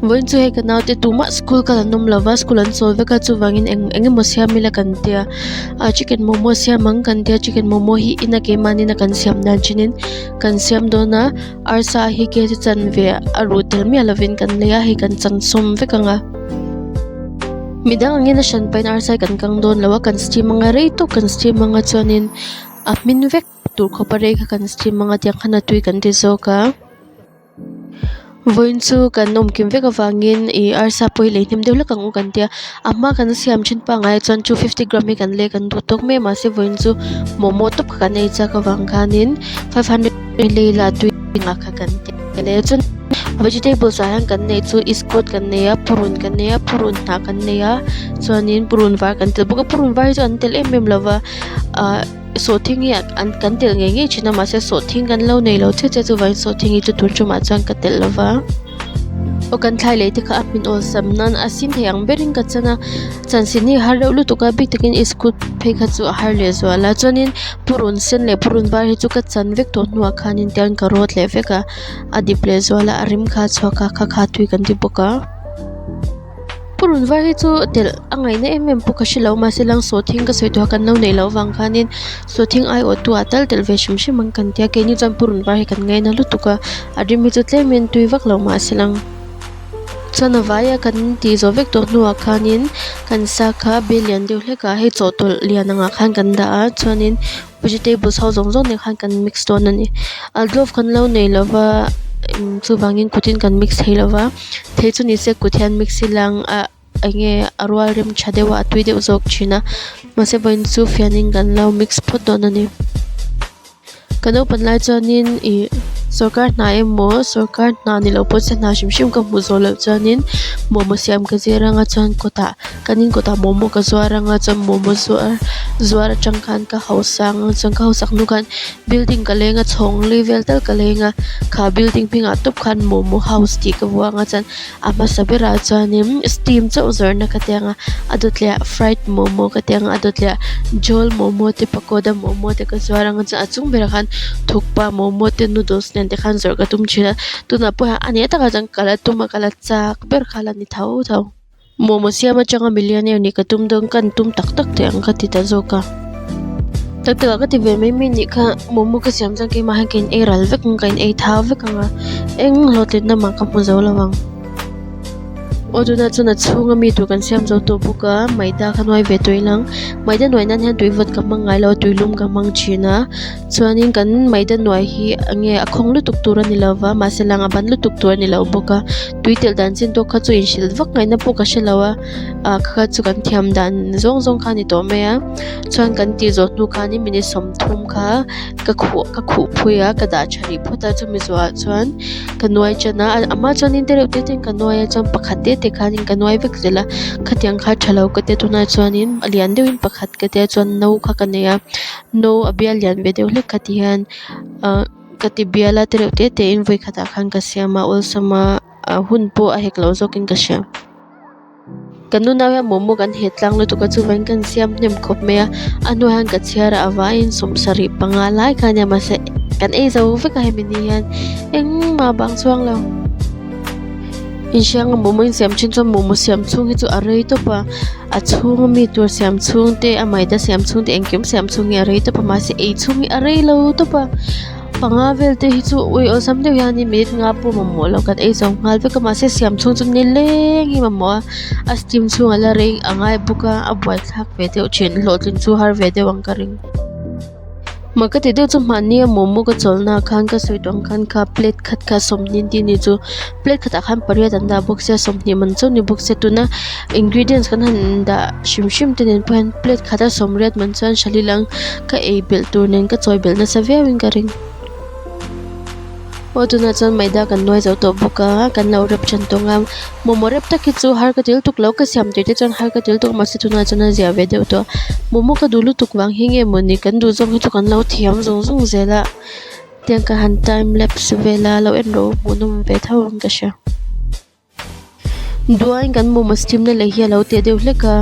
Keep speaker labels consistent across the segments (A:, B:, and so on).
A: Vawiin chu hei ka naute tumah school kal an awm lova school an chawl vek a chuvangin eng eng emaw siam ila kan tia ah chicken momo siam ang kan tia chicken momo hi ina keimahni a kan siam dan thinin kan siam dawn a arsa hi kg chanve a ruh tel miah lovin kan lei a hei kan chan sawm vek ang a midang angin a hran pahin arsa hi kan kang dawn lo a kan steam anga rei tawk kan steam anga chuanin a hmin vek tur khawp a rei kha kan steam anga tiang khan a tui kan ti zawk a. Vawiin chu kan awm kim vek avangin ih arsa pawh hi lei hnem deuh hlek ang u kan tia a hma kan siam thin pangngai ah chuan two fifty gram hi kan lei kan duh tawk mai a mahse vawiin chu momo tawp kha kan ei chak avang khanin five hundred lei la tui ngah kha kan ti a chuan vegetables ah hian kan neih chu iskawt kan nei a purun kan nei a purun hnah kan nei a chuanin purun var kan telh bawk a purun var hi chu an telh em em lova ah. Sawhthing hi an kan telh ngei ngei thin a mahse sawhthing kan lo nei lo chiah chiah chuvangin sawhthing hi chu tun tumah chuan ka telh lo va aw kan thlai lei te kha a hmin awlsam nan a sin thei ang berin ka chan a chan sin hi a har deuh lutuk a bik takin iskut phei kha chu a har leh zual a chuanin purun sen leh purun var hi chu ka chan vek tawh hnuah khanin tiang ka rawt leh vek a a dip leh zual a a rim kha a chhuak a kha kha tui kan ti bawk a. Purun var hi chu telh a ngaihna em em pawh ka hrelo mahse lang sawhthing ka sawi tawh a kan lo neih loh avang khanin sawhthing aiawh tu ah tal telh ve hrim hrim ang kan tia keini chuan purun var hi kan ngaina lutuk a a rim hi chu tlemin tui vak lo mahse lang chuan a vaia kan tih zawh vek tawh hnuah khanin kan sa kha bel lian deuh hlek ah hei chawhtawlh lian angah khan kan dah a chuanin vegetables ho zawng zawng nen khan kan mix dawn a ni a glove kan lo nei lova chuvangin kutin kan mix thei lova thei chu nise kut hian mix ila ang a eng nge a rual rem tha deuh a a tui deuh zawk thin a mahse vawiin chu fianin kan lo mix phawt dawn a ni ka naupan lai chuanin ih sawrkar hna emaw sawrkar hna ni lo pawh se hna hrim hrim ka hmuh zawh loh chuanin momo siam ka zir anga chuan kawtah. Kan in kawtah momo ka zuar anga chuan momo zuar zuar atang khan ka hausa ang a chuan ka hausak hnu khan building ka leng a chhawng li vel tal ka leng a kha building hmingah tawp khan momo house tih ka vuah anga chuan a hmasa berah chuanin steam chauh zawrhna ka ti anga a dawt leh ah fried momo ka ti anga a dawt leh ah jhol momo te pakoda momo te ka zuar anga chuan a chung berah khan thukpa momo te noodles nen te khan zawrh ka tum thin a tunah pawh hian a nih takah chuan ka la tum a ka la chak ber kha la ni tho tho. Momo siam atanga millionaire nih ka tum dawn kan tum tak tak teh ang ka ti ta zawk a. Tak tak ah ka ti ve mai mai nih kha momo ka siam chuan keimah hian ka in ei ral vek ang ka in ei thau vek ang a eng hlawhtlinna mah ka hmu zo lo ang. Aw tunah chuan a chhunga mi tur kan siam zo tawh bawk a maida kha nuai ve tawh ila ang maida nuai nan hian tui vawt ka hmang ngai lo a tui lum ka hmang thin a chuanin kan maida nuai hi eng nge a khawng lutuk tur a ni lo va mahse lang a ban lutuk tur a ni lo bawk a. Tui telh dan chin tawk kha chu inhrilh vak ngaihna pawh ka hrelo a ah kha chu kan thiam dan zawng zawng kha a ni tawh mai a chuan kan tih zawh hnu khanin minute sawmthum kha ka khuh ka khuh phui a ka dah tha rih phawt a chumi zawhah chuan ka nuai tan a a hma chuanin te reuh te te in ka nuai a chuan pakhat te te khanin ka nuai vek zel a khatiang kha tha lo ka tia tunah chuanin a lian deuhin pakhat ka tia chuan no kha ka nei a no a bial lian ve deuh hlek kha ti hian ah. Ka ti bial a tereuh te te in vawi khatah khan ka siam a awlsam a ah hun pawh a hek lo zawkin ka hria. Kan nunau hian momo kan het tlang lutuk a chuvangin kan siam hnem khawp mai a a hnuah hian ka chhiar a a vaiin sawmsarih panga lai kha a nia mahse kan ei zo vek a hemi ni hian engmah bang chuang lo. Inhriang a momo in siam thin chuan momo siam chhung hi chu a rei tawp a a chhung ami tur siam chhung te a maida siam chhung te engkim siam chhung hi a rei tawp a mahse ei chhung hi a rei lo tawp a panga vel te hi chu ui awlsam deuh hian minute nga pawh mamawh loh kan ei zo nghal vek a mahse siam chhung chu nileng hi mamawh a a steam chhung a la rei a ngai bawk a a buaithlak ve deuh thin hlawhtlin chu har ve deuh ang ka ring. Mah ka ti deuh chu mahni a momo ka chawlhna ah khan ka sawi tawh ang khan kha plate khat kha sawmhnih tih ni chu plate khatah khan pariat an dah bawk sia sawmhnih man chauh ni bawk sia tuna ingredients kan han dah hrim hrim te nen pawh hian plate khata sawmriat man chuan hralh ilang ka ei belh tur nen ka chawi belh nasa viau in ka ring. Aw tunah chuan maida kan nuai zo tawh bawk a kan lo rep than tawh ang a momo rep tak hi chu har ka til tuk lo ka siam tir te chuan har ka til tuk mahse tunah chuan a zia ve deuh tawh momo ka duh lutuk vang hi nge mawni kan duh zawng hi chu kan lo thiam zung zung zel a tiang ka han time lapse vel a lo en rawh u hmuhnawm ve tho ang ka hria. Duain kan momo steam na lei hi a lo teh deuh hlek a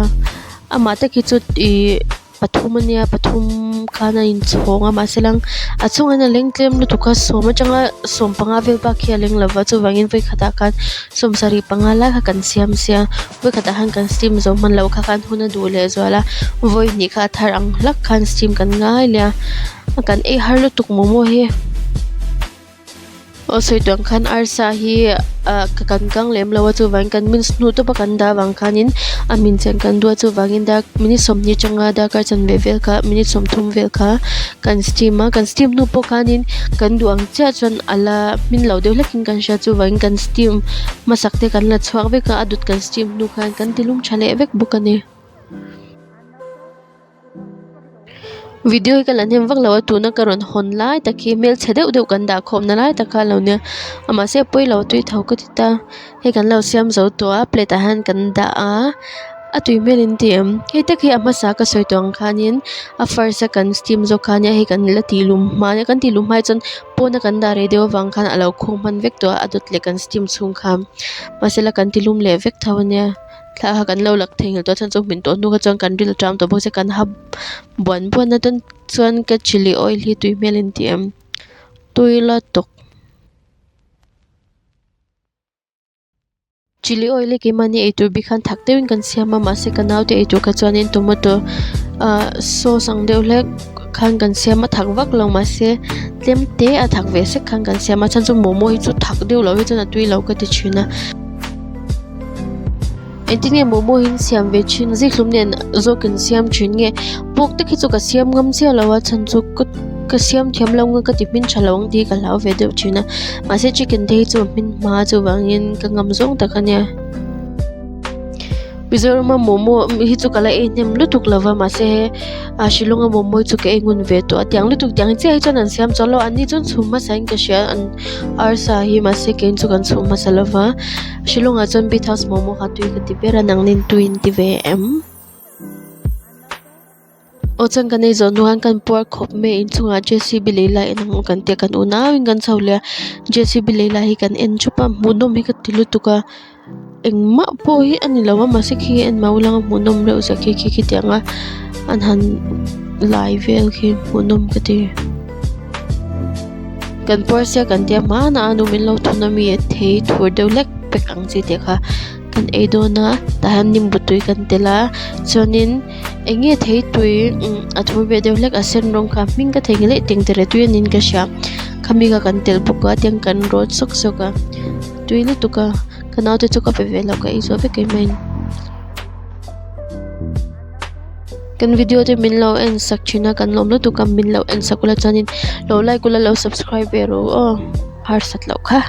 A: amah tak hi chu ihh. pathum ania pathum khan a inchhawng a mahse lang a chungah hian a leng tlem lutuk a sawm atanga sawmpanga vel bak hi a leng lova chuvangin vawikhatah khan sawmsarih panga lai kha kan siam sia vawikhatah khan kan steam zo hman loh kha khan hun a duh leh zual a vawi hnih kha a thar ang hlak khan steam kan ngai leh a kan ei har lutuk momo hi. Aw sawi tawh ang khan arsa hi ah kan kang lem lo a chuvangin kan mince hnu tawp a kan dah avang khanin a hmin chian kan duh a chuvangin dar minute sawmhnih atanga darkar chanve vel kha minute sawmthum vel kha kan steam a kan steam hnu pawh khanin kan duh ang chiah chuan a la hmin lo deuh hlekin kan hria chuvangin kan steam hmasak te kan la chhuak vek a a dawt kan steam hnu khan kan ti lum tha leh vek bawk a ni. Video hi ka la hnem vak lo a tuna ka rawn hawn lai tak hi hmelchhe deuh deuh kan dah khawm na lai tak kha a lo nia mahse a pawi lo a tui tho ka ti ta hei kan lo siam zo tawh a plate ah hian kan dah a a tui hmel in ti em hei tak hi a hmasa ka sawi tawh ang khanin a first a kan steam zawk kha ania hei kan la tih lum hma ania kan tih lum hma hi chuan pawn a kan dah rei deuh avang khan a lo khawng hman vek tawh a a dawt leh kan steam chhung kha mahse la kan ti lum leh vek tho ania. Thla kha kan lo lak thei nghal tawh a chhan chu hmin tawh hnu kha chuan kan ril a ṭam tawh bawk sia kan ha buan buan a chuan chuan ka chilli oil hi tui hmel in ti em tui la tawk. Chilli oil hi keimahni eitur bik khan thak deuhin kan siam a mahse ka naute eitur kha chuanin tomato ah sauce ang deuh hlek khan kan siam a thak vak lo mahse tlem te a thak ve sek khan kan siam a chhan chu momo hi chu thak deuh loh hi chuan a tui lo ka ti thin a. Engtin nge momo hi an siam ve thin zikhlum nen zawk in siam thin nge pork te khi chu ka siam ngam chiah lo a chhan chu ka ka siam thiam lo ang a ka ti hmin tha lo ang tih hi ka hlau ve deuh thin a mahse chicken te hi chu a hmin hma chuvangin ka ngam zawng tak a nia. Mizoram a momo hi chu ka la ei hnem lutuk lo va mahse ah Shillong a momo hi chu ka ei ngun ve tawh a tiang lutuk tiang chiah hi chuan an siam chuang lo a an ni chuan chhum hmasa in ka hria an arsa hi mahse kei chu kan chhum hmasa lo va Shillong ah chuan beat house momo kha tui ka ti ber a nangni tui in ti ve em. Aw chuan kan ei zawh hnu khan kan puar khawp mai a inchungah J C B lei lai en ang kan tia kan unau in kan chho leh a J C B lei lai hi kan en thup a hmuhnawm hi ka ti lutuk a engmah pawh hi a ni lo a mahse khi en mau lang a hmuhnawm reuh zia khi khi khitiang a an han lai vel khi hmuhnawm ka ti kan puar sia kan tia hmanah a nu min lo thun a mi thei thur deuh hlek pack ang chi tih kha. Kan ei dawn a tah hian nimbu tui kan telh a chuanin eng nge thei tui umm a thur ve deuh hlek a sen rawng kha hming ka theihnghilh daih tengtere tui a niin ka hria khami kha kan telh bawk a tiang kan rawt sawk sawk a tui lutuk a ka naute chu ka pe ve lo ka ei zawh vek keimah in. Kan video te min lo en sak thin a kan lawm lutuk a min lo en sak ula chuanin lo like ula lo subscribe ve rawh u aw harsat loh kha.